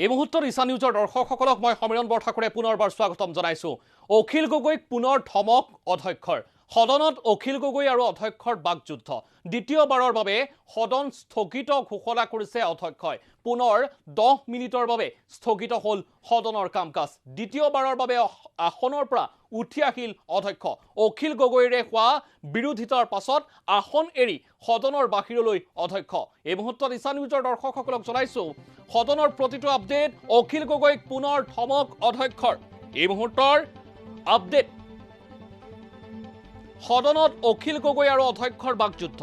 এই মুহূৰ্তত ইছান নিউজৰ দৰ্শকসকলক মই সমীৰণ বৰঠাকুৰে পুনৰবাৰ স্বাগতম জনাইছো। অখিল গগৈক পুনৰ ধমক অধ্যক্ষৰ। সদনত অখিল গগৈ আৰু অধ্যক্ষৰ বাকযুদ্ধ। দ্বিতীয়বাৰৰ বাবে সদন স্থগিত ঘোষণা কৰিছে অধ্যক্ষই। পুনৰ 10 মিনিটৰ বাবে স্থগিত হ'ল সদনৰ কাম-কাজ। দ্বিতীয়বাৰৰ বাবে আসনৰ পৰা উঠি আহিল অধ্যক্ষ। অখিল গগৈৰে হোৱা বিৰোধিতাৰ পাছত আসন এৰি সদনৰ বাহিৰলৈ অধ্যক্ষ। এই মুহূৰ্তত ইছান নিউজৰ দৰ্শকসকলক জনাইছো সদনৰ প্ৰতিটো আপডেট। অখিল গগৈক পুনৰ ধমক অধ্যক্ষৰ। এই মুহূৰ্তৰ আপডেট, সদনত অখিল গগৈ আৰু অধ্যক্ষৰ বাকযুদ্ধ।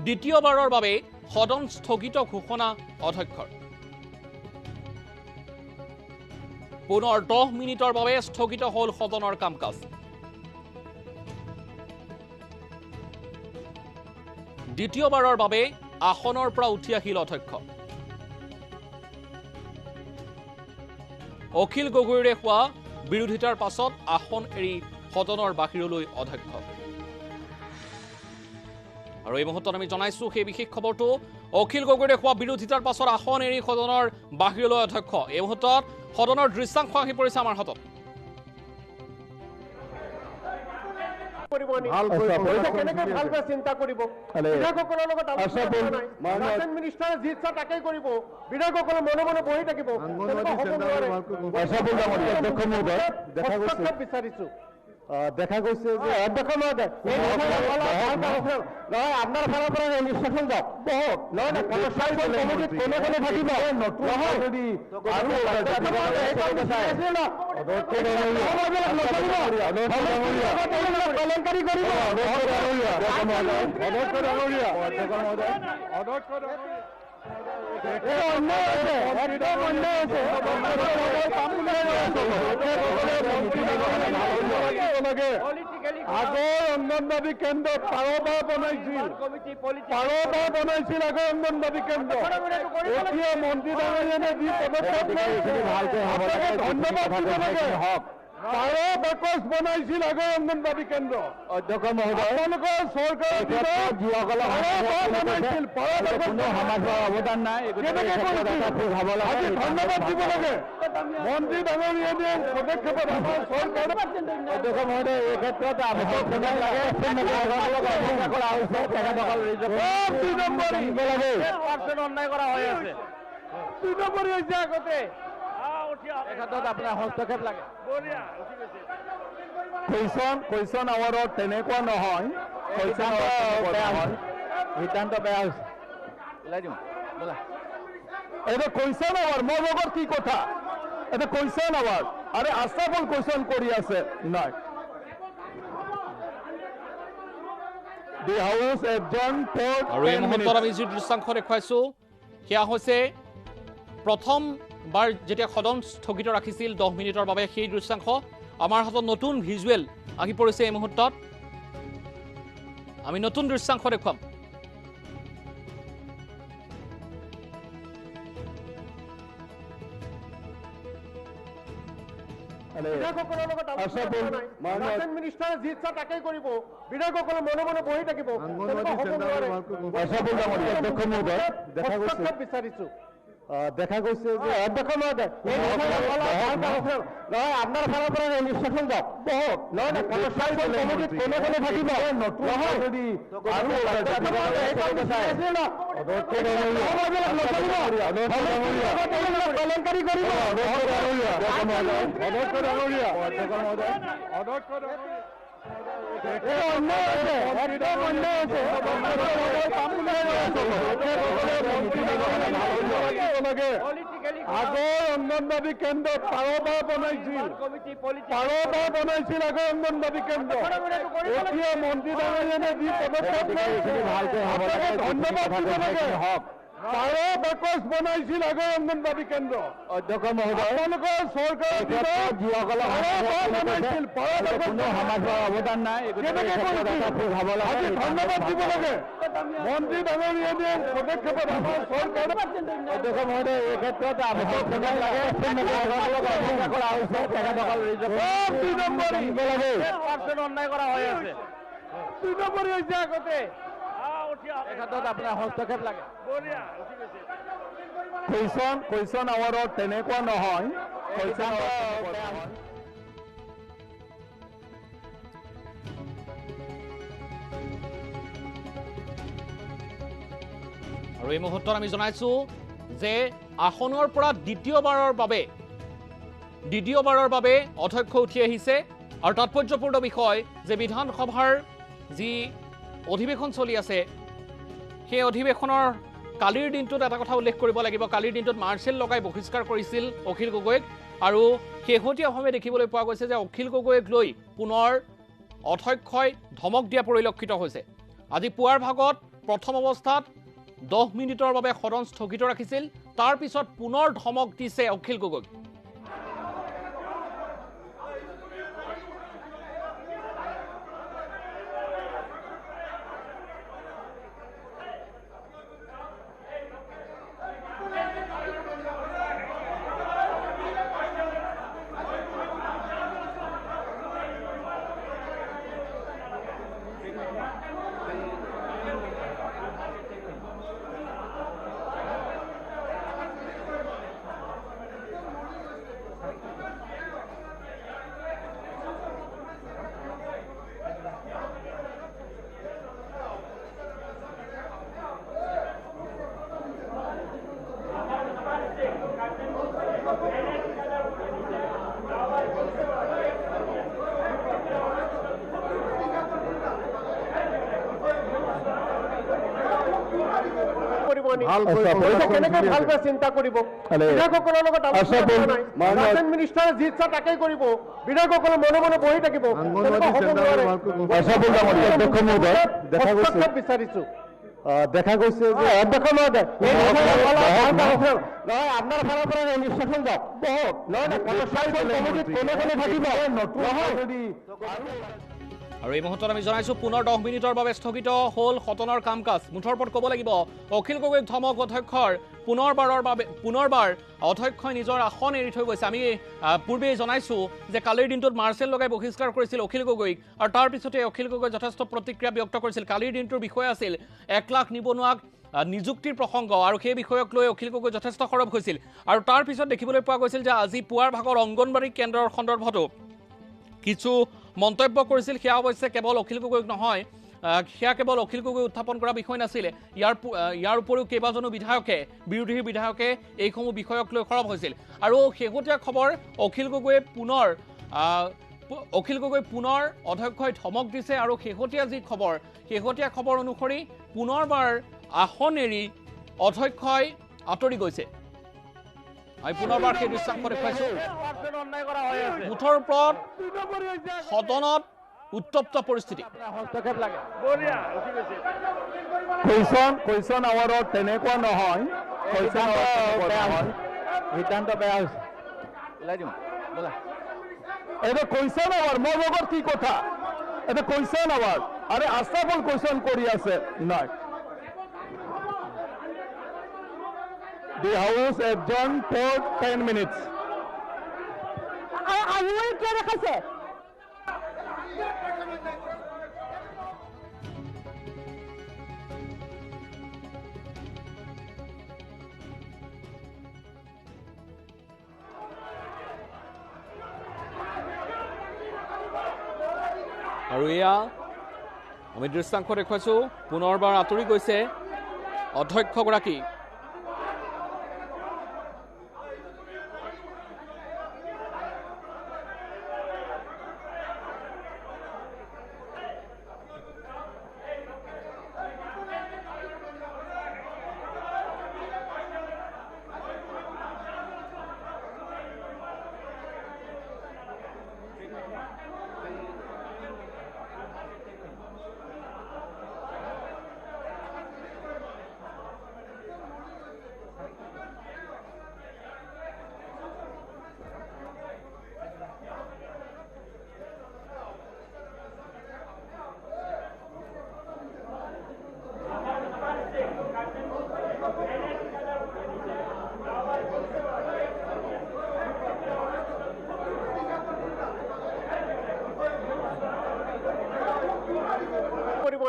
দ্বিতীয়বাৰৰ বাবে সদন স্থগিত ঘোষণা অধ্যক্ষৰ। পুনৰ 10 মিনিটৰ বাবে স্থগিত হ'ল সদনৰ কাম-কাজ। দ্বিতীয়বাৰৰ বাবে আসনৰ পৰা উঠি আহিল অধ্যক্ষ। অখিল গগৈৰে হোৱা বিৰোধিতাৰ পাছত আসন এৰি সদনৰ বাহিৰলৈ অধ্যক্ষ। আৰু এই মুহূৰ্তত আমি জনাইছো সেই বিশেষ খবৰটো। অখিল গগৈৰে হোৱা বিৰোধিতাৰ পাছত আসন এৰি সদনৰ বাহিৰলৈ অধ্যক্ষ। এই মুহূৰ্তত সদনৰ দৃশ্যাংশ আহি পৰিছে আমাৰ হাতত। চিন্তা কৰিব বিধায়কসকলৰ লগত মিনিষ্টাৰে যি ইচ্ছা তাকেই কৰিব, বিধায়কসকলে মনে মনে বহি থাকিব, বিচাৰিছো। দেখা গৈছে যে অধ্যক্ষ মহোদয়, নহয় আপোনাৰ ফালৰ পৰা ইনষ্ট্ৰাকশ্যন যাওক, বহক, নহয় কমিটিত কোনে কোনে থাকিব, নহয় কেলেংকাৰী কৰিব। আগৰ অংগনবাদী কেন্দ্ৰত পাৰবা বনাইছিল, পাৰবা বনাইছিল আগৰ অংগনবাদী কেন্দ্ৰ। এতিয়া মন্ত্ৰী ডাঙৰীয়ানে যি পদক্ষেপ লৈছে ধন্যবাদ দিব লাগে। পাৰ বাকচ বনাইছিল আগৰ অংগনবাদী কেন্দ্ৰ। অধ্যক্ষ মহোদয়, আপোনালোকৰ চৰকাৰৰ দিনত যিসকলে বনাইছিল পাৰ বাকচ, কোনো সমাজৰ অৱদান নাই, কেনেকে কৰিছিল? আজি ধন্যবাদ দিব লাগে মন্ত্ৰী ডাঙৰীয়ানে পদক্ষেপত আমাৰ চৰকাৰ। অধ্যক্ষ মহোদয়, এই ক্ষেত্ৰত কৰা হৈছে, তেখেতসকল দুই নম্বৰী অন্যায় কৰা হৈ আছে, দুই নম্বৰী হৈছে আগতে। ক্ষেত্ৰত আপোনাৰ হস্তক্ষেপ লাগে। কুৱেশ্যন আৱাৰত তেনেকুৱা নহয়, সিদ্ধান্ত বেয়া হৈছে, ওলাই দিওঁ বোলা। এটা কুৱেশ্যন আৱাৰ মোৰ লগত কি কথা? এটা কুৱেশ্যন আৱাৰ, আৰে আস্থাফল কুৱেশ্যন কৰি আছে। নাই, the house adjourned for. আৰু এই মুহূৰ্তত আমি যি দৃশ্যাংশ দেখুৱাইছো সেয়া হৈছে প্ৰথমবাৰ যেতিয়া সদন স্থগিত ৰাখিছিল 10 মিনিটৰ বাবে, সেই দৃশ্যাংশ। আমাৰ হাতত নতুন ভিজুৱেল আহি পৰিছে। এই মুহূৰ্তত আমি নতুন দৃশ্যাংশ দেখুৱাম। বিধায়কসকলৰ লগত মিনিষ্টাৰে যি ইচ্ছা তাকেই কৰিব, বিধায়কসকলে মনে মনে বহি থাকিব, বিচাৰিছো। দেখা গৈছে যে অধ্যক্ষ মহোদয়, নহয় আপোনাৰ ফালৰ পৰা ইনষ্ট্ৰাকশ্যন যাওক, বহক, নহয় কমিটিত কোনে কোনে থাকিব, নহয় কেলেংকাৰী কৰিব। আগৰ অংগনবাদী কেন্দ্ৰত পাৰবা বনাইছিল, পাৰবা বনাইছিল আগৰ অংগনবাদী কেন্দ্ৰ। এতিয়া মন্ত্ৰী ডাঙৰীয়ানে যি পদক্ষেপ লৈছে ধন্যবাদ দিব লাগে। পাৰ বাকচ বনাইছিল আগৰ অংগনবাদী কেন্দ্ৰ। অধ্যক্ষ মহোদয়, আপোনালোকৰ চৰকাৰৰ দিনত যিসকলে বনাইছিল পাৰ বাকচ, কোনো সমাজৰ অৱদান নাই, কেনেকে কৰিছিল? আজি ধন্যবাদ দিব লাগে মন্ত্ৰী ডাঙৰীয়ানে পদক্ষেপত আমাৰ চৰকাৰ। অধ্যক্ষ মহোদয়, এই ক্ষেত্ৰত কৰা হৈছে, তেখেতসকল দুই নম্বৰী অন্যায় কৰা হৈ আছে, দুই নম্বৰী হৈছে আগতে। এই ক্ষেত্ৰত আপোনাৰ হস্তক্ষেপ লাগে। কুৱেশ্যন আৱাৰত তেনেকুৱা নহয়, কুৱেশ্যন নহয়। আৰু এই মুহূৰ্তত আমি জনাইছো যে আসনৰ পৰা দ্বিতীয়বাৰৰ বাবে অধ্যক্ষ উঠি আহিছে। আৰু তাৎপৰ্যপূৰ্ণ বিষয় যে বিধানসভাৰ যি অধিৱেশন চলি আছে, সেই অধিৱেশনৰ কালিৰ দিনটোত এটা কথা উল্লেখ কৰিব লাগিব। কালিৰ দিনটোত মাৰ্চেল লগাই বহিষ্কাৰ কৰিছিল অখিল গগৈক। আৰু শেহতীয়াভাৱে দেখিবলৈ পোৱা গৈছে যে অখিল গগৈক লৈ পুনৰ অধ্যক্ষই ধমক দিয়া পৰিলক্ষিত হৈছে। আজি পুৱাৰ ভাগত প্ৰথম অৱস্থাত 10 মিনিটৰ বাবে সদন স্থগিত ৰাখিছিল, তাৰ পিছত পুনৰ ধমক দিছে অখিল গগৈক। কেনেকৈ ভালকৈ চিন্তা কৰিব? বিধায়কসকলৰ লগত মিনিষ্টাৰে যি ইচ্ছা তাকেই কৰিব, বিধায়কসকলে মনে মনে বহি থাকিব, হস্তক্ষেপ বিচাৰিছো। দেখা গৈছে যে অধ্যক্ষ মহোদয়, নহয় আপোনাৰ ফালৰ পৰা ইনষ্ট্ৰাকশ্যন যাওক, নহয় কোনে কোনে থাকিব। আৰু এই মুহূৰ্তত আমি জনাইছো পুনৰ 10 মিনিটৰ বাবে স্থগিত হ'ল সদনৰ কাম কাজ। মুঠৰ ওপৰত ক'ব লাগিব অখিল গগৈক ধমক অধ্যক্ষৰ। পুনৰবাৰ অধ্যক্ষই নিজৰ আসন এৰি থৈ গৈছে। আমি পূৰ্বেই জনাইছো যে কালিৰ দিনটোত মাৰ্চেল লগাই বহিষ্কাৰ কৰিছিল অখিল গগৈক। আৰু তাৰ পিছতে অখিল গগৈ যথেষ্ট প্ৰতিক্ৰিয়া ব্যক্ত কৰিছিল। কালিৰ দিনটোৰ বিষয় আছিল 1 লাখ নিবনুৱাক নিযুক্তিৰ প্ৰসংগ, আৰু সেই বিষয়ক লৈ অখিল গগৈ যথেষ্ট সৰব হৈছিল। আৰু তাৰ পিছত দেখিবলৈ পোৱা গৈছিল যে আজি পুৱাৰ ভাগৰ অংগনবাড়ী কেন্দ্ৰৰ সন্দৰ্ভতো কিছু মন্তব্য কৰিছিল। সেয়া অৱশ্যে কেৱল অখিল গগৈক নহয়, সেয়া কেৱল অখিল গগৈ উত্থাপন কৰা বিষয় নাছিলে। ইয়াৰ উপৰিও কেইবাজনো বিধায়কে, বিৰোধীৰ বিধায়কে এইসমূহ বিষয়ক লৈ সৰব হৈছিল। আৰু শেহতীয়া খবৰ, অখিল গগৈ পুনৰ অধ্যক্ষই ধমক দিছে। আৰু শেহতীয়া যি খবৰ, শেহতীয়া খবৰ অনুসৰি পুনৰবাৰ আসন এৰি অধ্যক্ষই আঁতৰি গৈছে। আমি পুনৰবাৰ সেই দৃশ্যাংশ দেখুৱাইছো। মুঠৰ ওপৰত সদনত উত্তপ্ত পৰিস্থিতি। কুৱেশ্যন আৱাৰত তেনেকুৱা নহয়, সিদ্ধান্ত বেয়া হৈছে। এটা কুৱেশ্যন আৱাৰ, মোৰ লগত কি কথা? এটা কুৱেশ্যন আৱাৰ, আৰে আস্থাফল কুৱেশ্যন কৰি আছে। নাই, The house adjourned for 10 minutes. আৰু এয়া আমি দৃষ্টাংশ দেখুৱাইছো, পুনৰবাৰ আঁতৰি গৈছে অধ্যক্ষগৰাকী।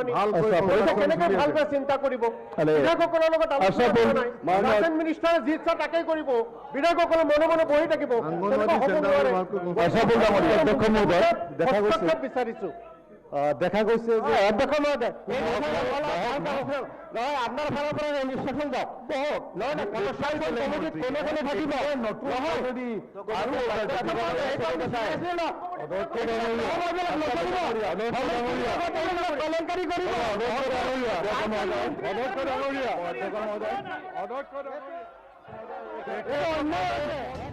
মানি কেনেকৈ ভালকৈ চিন্তা কৰিব? বিধায়কসকলৰ লগত আলোচনা কৰা নাই। মিনিষ্টাৰে যি ইচ্ছা তাকেই কৰিব, বিধায়কসকলে মনে মনে বহি থাকিব, তেনেকুৱা হ'ব নোৱাৰে। হস্তক্ষেপ বিচাৰিছো। দেখা গৈছে যে অধ্যক্ষ মহোদয়, নহয় আপোনাৰ ফালৰ পৰা ৰেজিষ্ট্ৰেশ্যন যাওক, বহক, নহয় কমিটিত কোনে কোনে থাকিব, কেলেংকাৰী কৰিব। অন্যায়।